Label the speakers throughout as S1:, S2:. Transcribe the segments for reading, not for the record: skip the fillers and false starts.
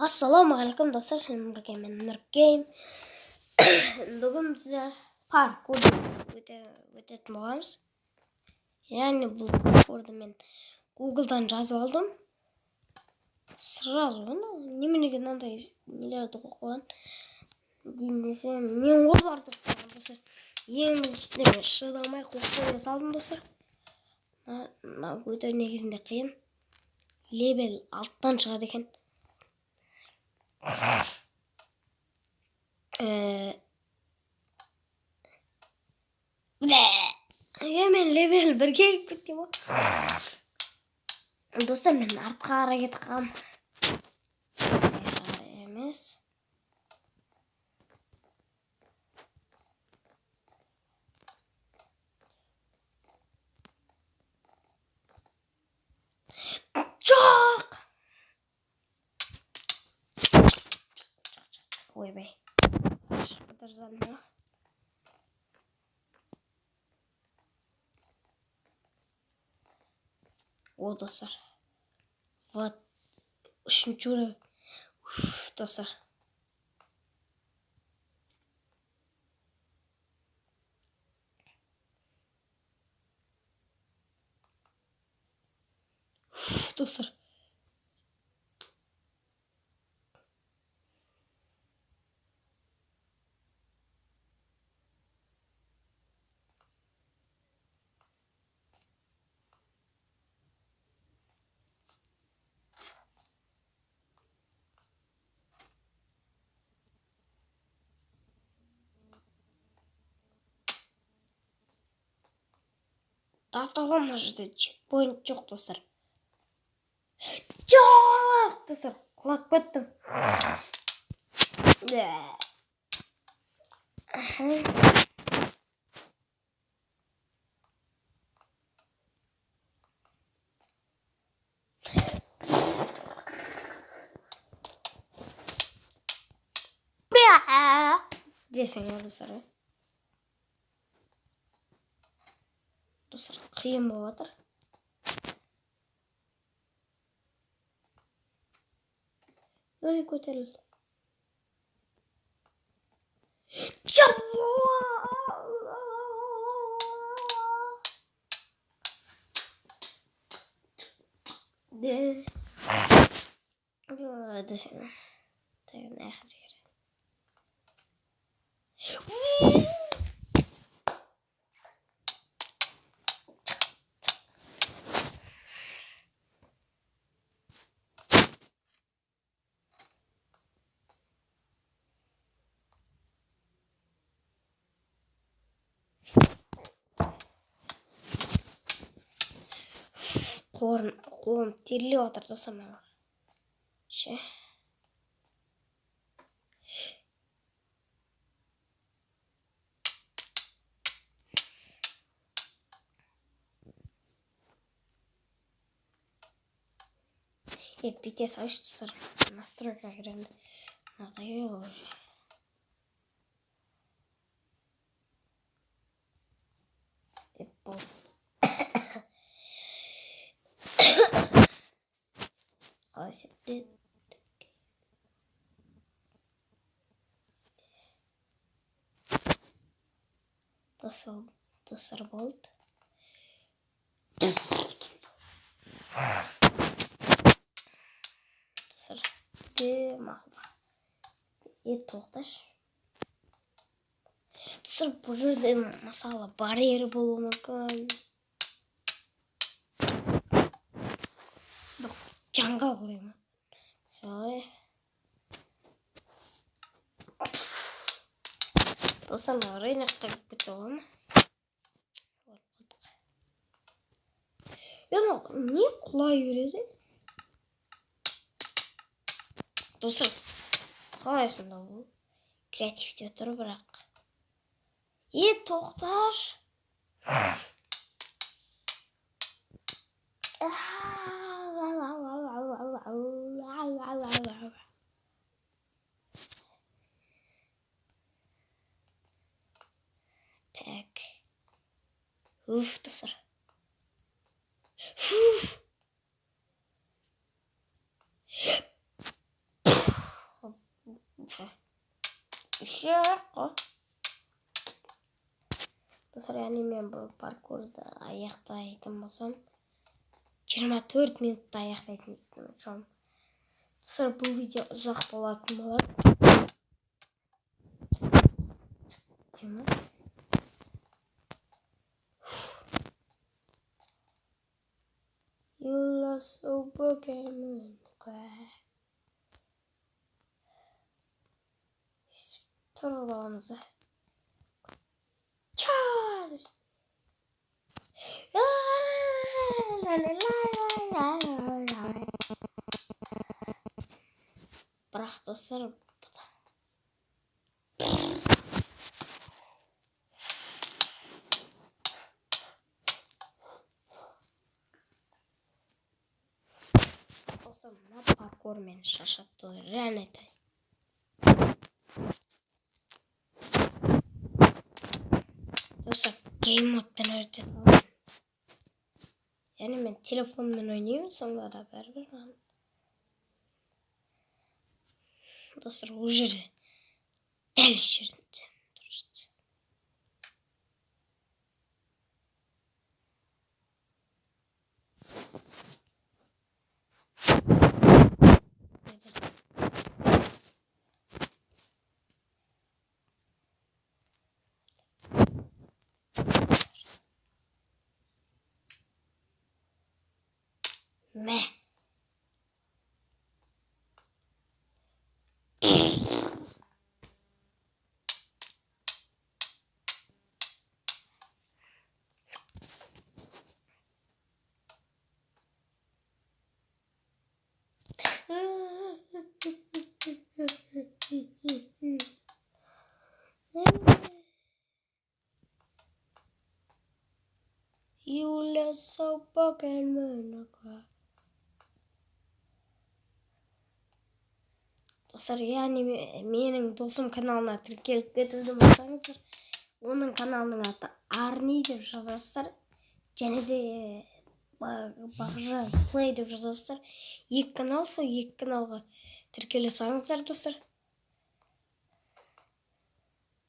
S1: Ассалаумағалейкум, достар! Сіздермен бірге мен, Нұркен. Бүгін біздер паркур өтетін боламыз. Яғни бұл паркурды мен Гуглдан жазып алдым. Сразу оны неменеге мынандай нелерді қойып қойған дейін десем, мен оларды қойып қойған, достар. Ең біріншісінде мен шыдамай қойып қоя салдым, достар. Мынау өте негізінде қиын. Левел 6-тан шығады екен. Мен левел 1-ге келіп кеткен ғой. Достар, мен артқа қарай кетіп қалғанмын. Емес. Жоқ! Ойбай. Шығып кете жаздадым. О, достар. Вот. Үшінші уровень. Уф, достар. Уф, достар. Тартуға мына жерде чекпоинт жоқ, достар. Жоқ, достар, құлап кеттім. Аха. Десең, иә, достар. Достар, қиын болып жатыр. Ой, көтеріл. Жоқ! Де. Десең. Так, мына жаққа секіремін. Қолым терлеп жатыр, достар, мына. Ше. Е, бүйте салайыншы, достар. Настройкаға кіремін. Надоело уже. Е, болды. Қалай сетті? Достар, болды. Достар, де мақұл. Е, тоқташы. Достар, бұл жерде мысалы барьер болуы мүмкін. Бірақ жанға құлай ма? Солай. Достар, мына рынокқа кіріп кете бола ма? Барып қалдық. Е, мынау не құлай береді? Достар, қалай сонда бұл? Креативте тұр бірақ. Е, тоқташы. Так. Уф, достар. Фуф. Жоқ қой. Достар, яғни мен бұл паркурды аяқтайтын болсам, 24 минутта аяқтайтын шығармын. Достар, бұл видео ұзақ болатын болады. Тема. You lost so broken cry. Тұрып аламыз да. Бірақ достар, осы мына паркур мені шаршатты, реально айтайын. Достар, гейммодпен өте саламын. Яғни мен телефонмен ойнаймын, сонда да бәрібір маған. Достар, ол жерде дәл жерінде дұрыс. Мә. You look so broken when I cry. Достар, яғни менің досым каналына тіркеліп кетуді ұмытпаңыздар. Оның каналының аты Арни деп жазасыздар. Және де Бағжан Play деп жазасыздар. Екі канал, сол екі каналға тіркеле салыңыздар, достар.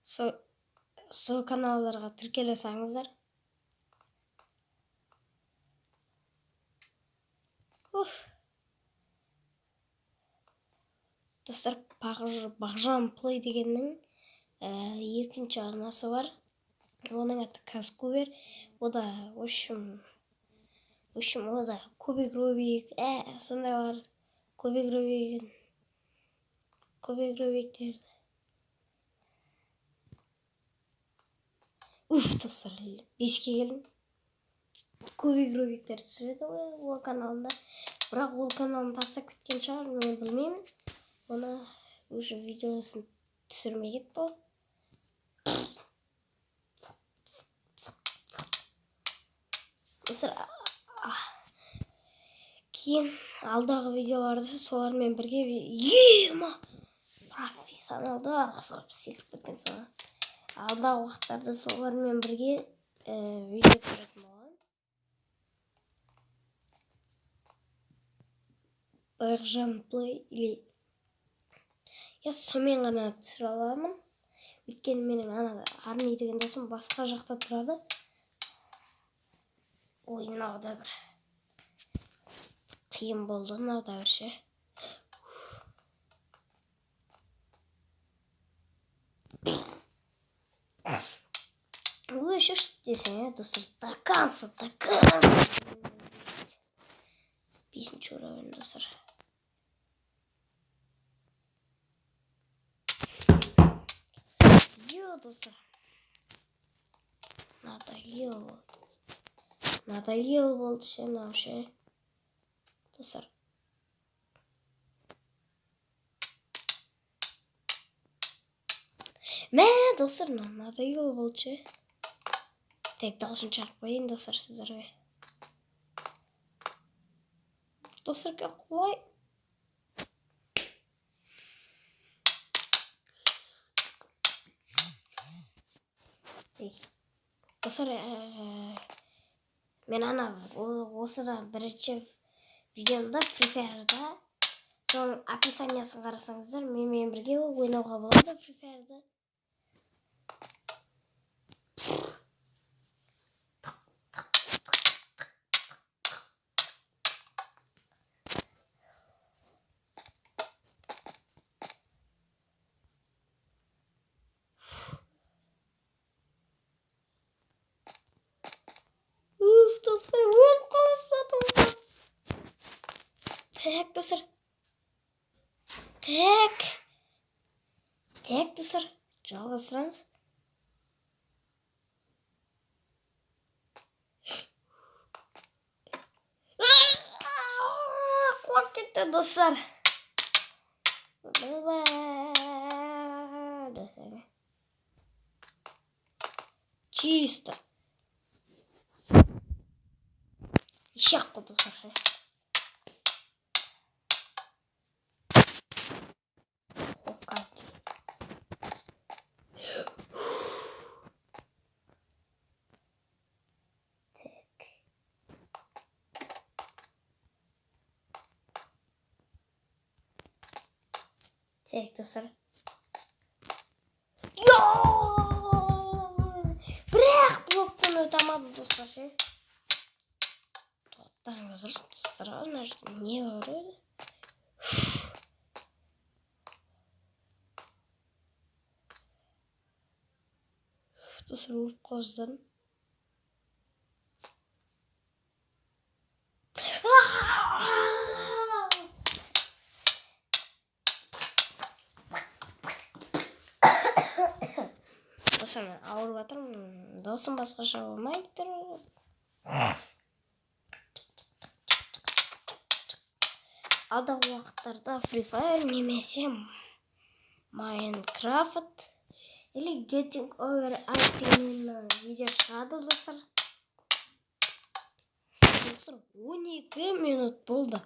S1: Сол каналдарға тіркеле салыңыздар. Уф. Достар, Бағжан Play дегеннің екінші арнасы бар. Оның аты Казкубер. О да, в общем, о да кубик Рубик, сондайлар, кубик Рубик, кубик Рубиктерді. Уф, достар, 5-ке келдім. Кубик Рубиктер түсіреді ғой ол каналында. Бірақ ол каналын тастап кеткен шығар, мен білмеймін. Оны уже видеосын түсірмей кетті ол. Достар, кейін алдағы видеоларды солармен бірге ема профессионалдар ұқсап секіріп кеткен соң. Алдағы уақыттарда солармен бірге видео түсіретін боламын. Бағжан Play или я сонымен ғана түсіре аламын. Өйткені менің ана Арни деген досым басқа жақта тұрады. Ой, мынау да бір қиын болды, мынау да бір ше. Өшірші десең, достар, до конца, до конца. 5-ші уровень, достар. Йо, достар. Надоел болды. Надоел болды ше, мынау ше. Достар. Мә, достар, мынау надоел болды ше. Тек дауысын шығарып қояйын, достар, сіздерге. Достар, құлай. Ей. Достар, мен ана осыдан бірінші видеомда Free Fire'да, соның описаниясын қарасаңыздар, менімен бірге ойнауға болады Free Fire'да. Так, достар. Так. Так, достар. Жалғастырамыз. Қуып кетті, достар. Достар. Чисто. Ишак қой, достар. Так, достар. Бірақ блоктан өте алмадым, достар ше. Тоқтаңыздар, достар, ана жерде не бар еді? Достар, өліп қала жаздадым. Достар, мен ауырып жатырмын. Досым басқаша болмай тұр. Алдағы уақыттарда Free Fire немесе Minecraft или Getting Over IP-нің видео шығады, достар. Достар, 12 минут болды.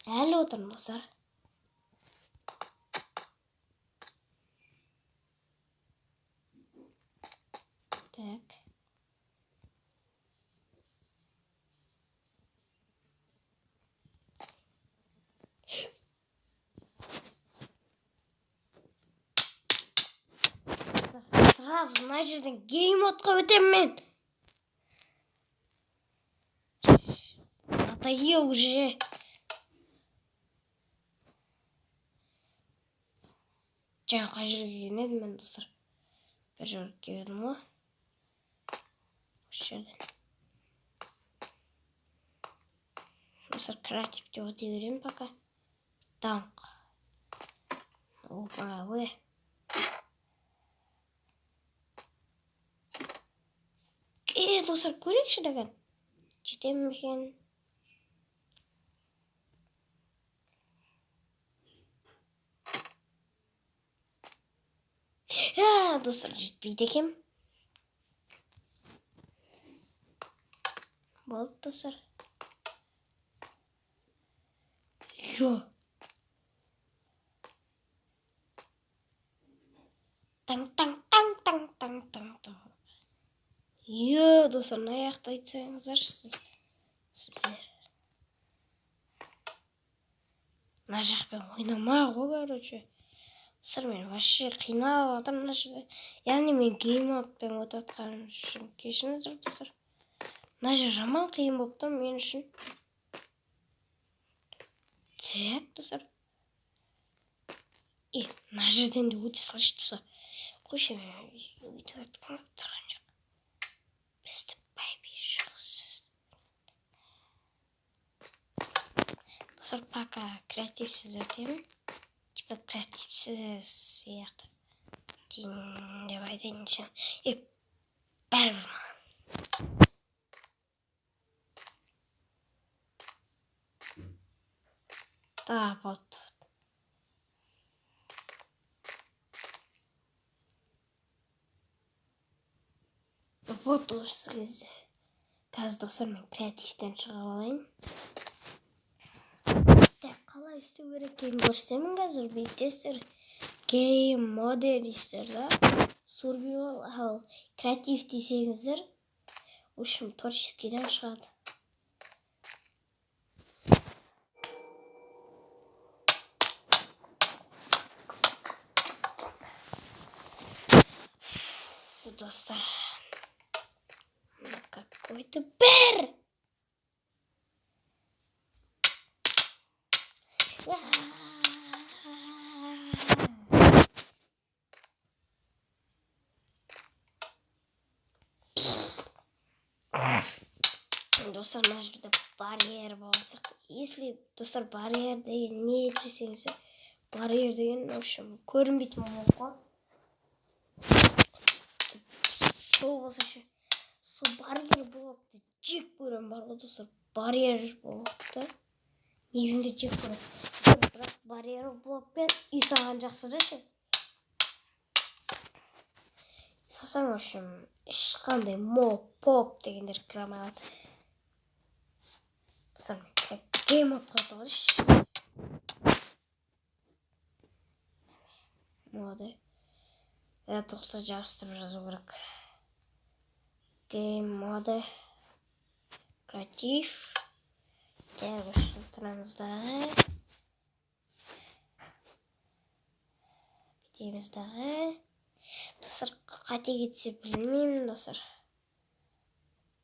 S1: Әлі отырмын, достар. Так. Сразу мына жерден геймодқа өтемін мен. Надоел уже. Жаңа қай жерге келген едім мен, достар? Бір жерге келдім ғой. Осы жерден. Достар, креативте өте беремін пока. Танк. Опа, ой. Достар, көрейікші деген. Жетемін бе екен? Достар, жетпейді екен. Болды, достар. Йо. Таң, таң, таң, таң, таң, таң, таң. Йо, достар, мына жақты айтсаңыздаршы сіздер. Мына жақпен ойнамай ғой, короче. Достар, мен вообще қиналып жатырмын мына жерде. Яғни мен гейммодпен өтіп жатқаным үшін кешіріңіздер, достар. Мына жер жаман қиын болып тұр мен үшін. Так, достар. Мына жерден де өте салшы, достар. Қойшы, мен өйтіп айтқым келіп тұрған жоқ. Бізді байби шығысыз. Достар, пока креативсіз өтемін. Типа креативсіз сияқты дейін деп айтайын десем. Бәрібір маған. Да, вот. Вот осы кезде. Қазір, достар, мен креативтен шығып алайын. Так, қалай істеу керек екенін көрсетемін қазір. Бүйтесіздер. Game mode дейсіздер, да? Survival, ал креатив десеңіздер, в общем, творческийден шығады. Достар, какой-то бір. Достар, мына жерде Барьер болған сияқты. Если достар барьер деген не десеңіздер, барьер деген, в общем, көрінбейтін блок қой. Сол болса ше, сол барьер блокты жек көремін бар ғой достар. Барьер блокты негізінде жек көремін. Бірақ барьер блокпен үй салған жақсы да ше. Салсаң, в общем, ешқандай моб, поп дегендер кіре алмай қалады. Достар, гейм мод қойды ғой. Моды. Тоқса жабыстырып жазу керек. Гейм моды. Креатив. Так, өшіріп тұрамыз дағы. Бүйтеміз дағы. Достар, қате кетсе білмеймін, достар.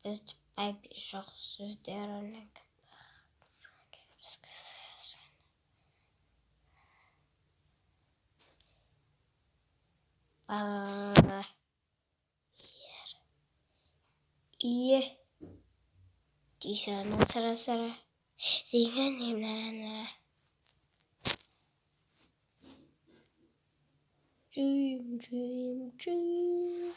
S1: Бізді айып жоқ сөздер бар. Ие. Тисана сара сара. Деген нара. Dream, dream, dream.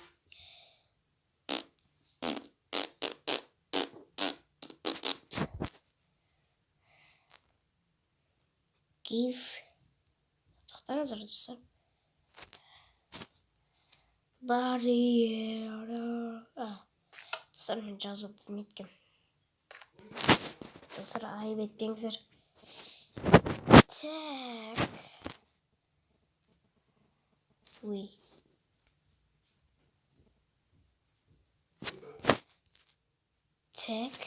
S1: Give. Тоқтаңыздар, достар. Барьер. Достар, мен жазу білмейді екенмін. Достар, айып етпеңіздер. Так. Ой. Так.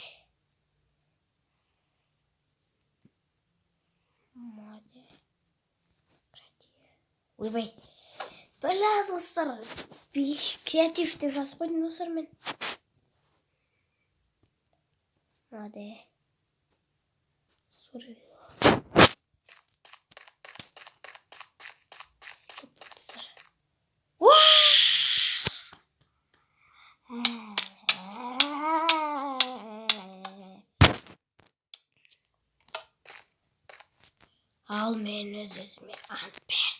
S1: Моды. Ойбай. Бля, достар. Креатив деп жазып қойдым, достар, мен. Моды. Достар. Ал мен өз өзіме ант бердім.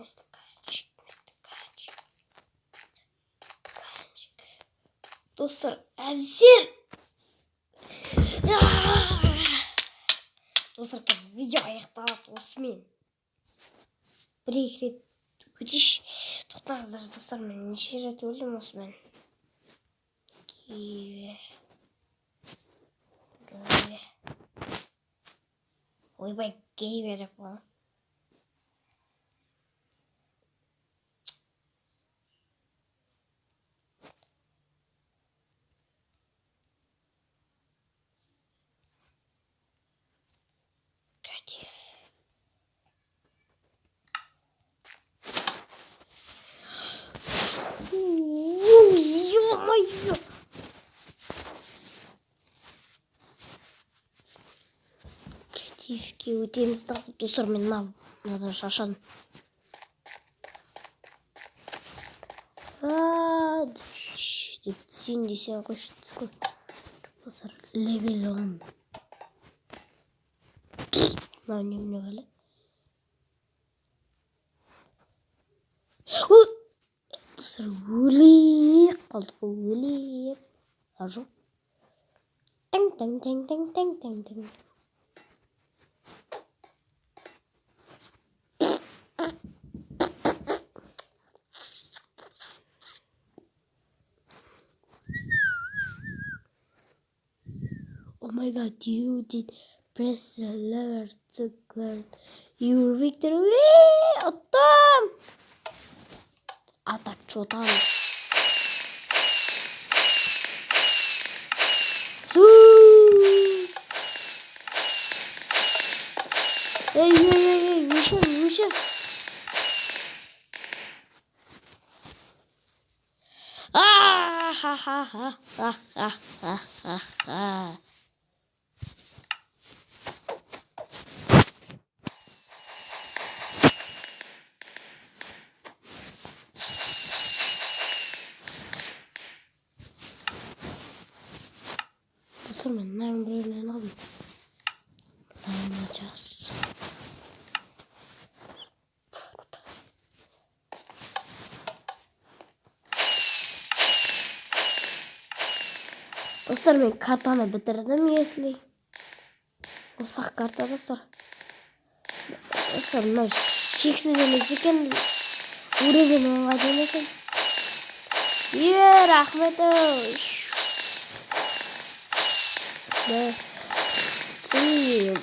S1: Стаканчик, стаканчик, стаканчик. Достар, әзер. Достар, видео аяқталады осымен. Бір-екі рет өтейінші. Тоқтаңыздар, достар, мен неше рет өлдім осымен. Гейве. Ойбай, гейве деп қойған. Креатив. Ё-моё! Креативке өтеміз да, достар, мен мынадан шаршадым. Деп түсейін десе қойшы, түскі. Достар, левел 10. Мынау немене бәле? Достар, өліп қалдық қой, өліп. А, жоқ. Таң, таң, таң, таң, таң, таң, таң. Oh my god, you did press the lever to clear your victory. Ұттым! А так, что там? Су! Эй, эй, эй, эй, өшір, өшір. А-ха-ха-ха-ха-ха-ха-ха. Достар, мен мынаның біреуінен алдым. Мына жақсы. Достар, мен картаны бітірдім, если. Ұсақ карта, достар. Достар, мынау шексіз емес екен. Уровень 10-ға дейін екен. Е, рахмет. Да. Ци.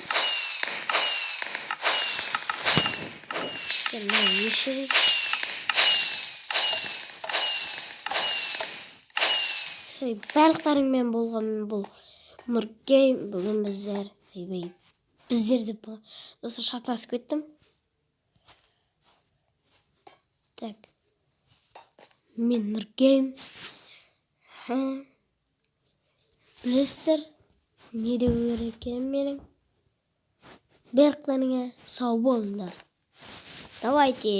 S1: Мынау неше рет? Ей, барлықтарыңмен болған бұл Нұргейм. Бүгін біздер, ойбай, біздер деп, достар, шатасып кеттім. Так, мен Нұргейм. Білесіздер не деу керек екенін менің. Барлықтарыңа сау болыңдар, давайте.